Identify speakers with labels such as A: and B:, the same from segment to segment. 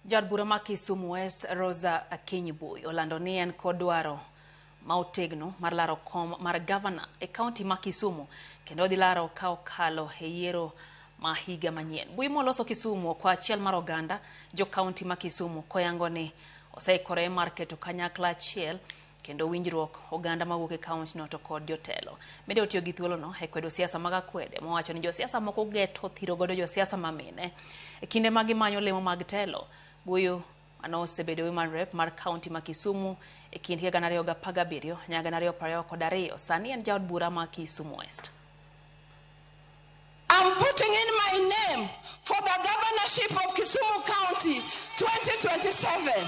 A: Jaod bura ma Kisumu West Rosa Akinyi Bui olando ni en kod dwaro ma otegno mar laro kom mar gavana e kaunti ma Kisumu kendo odhi laro ka okalo e yiero ma higa manyien. Bui moloso Kisumu okwa achiel mar oganda jo kaunti ma Kisumu koyango ni oseikore mar keto kanyakla achiel kendo winjruok oganda mawuok e kauntino to kod jotelo. Bende otiyo gi thuolono e kwedo siasa mag akwede mowacho ni josiasa moko geto thiro godo josiasa mamine e kinde ma gimanyo lemo mag telo. Buyu mano osebedo women rep mar kaunti ma Kisumu e kind higa 2017 nyaka 2022 sani en jaod bura ma Kisumu West.
B: I'm putting in my name for the governorship of Kisumu County 2027.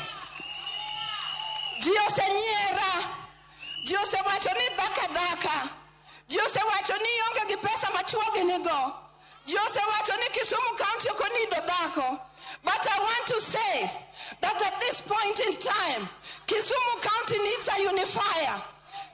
B: Ji osenyiera, ji osewacho ni dhaka dhaka, ji osewacho ni ionge gi pesa ma chuogi nigo, ji osewacho ni Kisumu County ok onindo dhako. But I want to say that at this point in time, Kisumu County needs a unifier.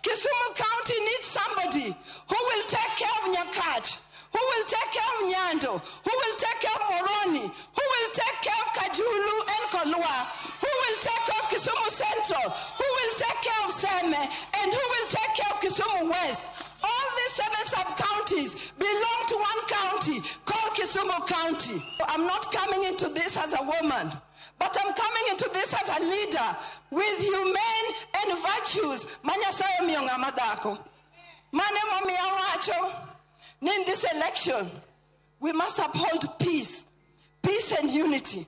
B: Kisumu County needs somebody who will take care of Nyakach, who will take care of Nyando, who will take care of Moroni, who will take care of Kajulu and Kolwa, who will take care of Kisumu Central, who will take care of Seme, and who will take care of Kisumu West. All these seven sub-counties belong to one county called Kisumu County. I'm not coming into this as a woman. But I'm coming into this as a leader with humane and virtues ma Nyasaye omiyo ng'ama dhako. Mano emomiyo awacho ni in this election we must uphold peace, peace and unity.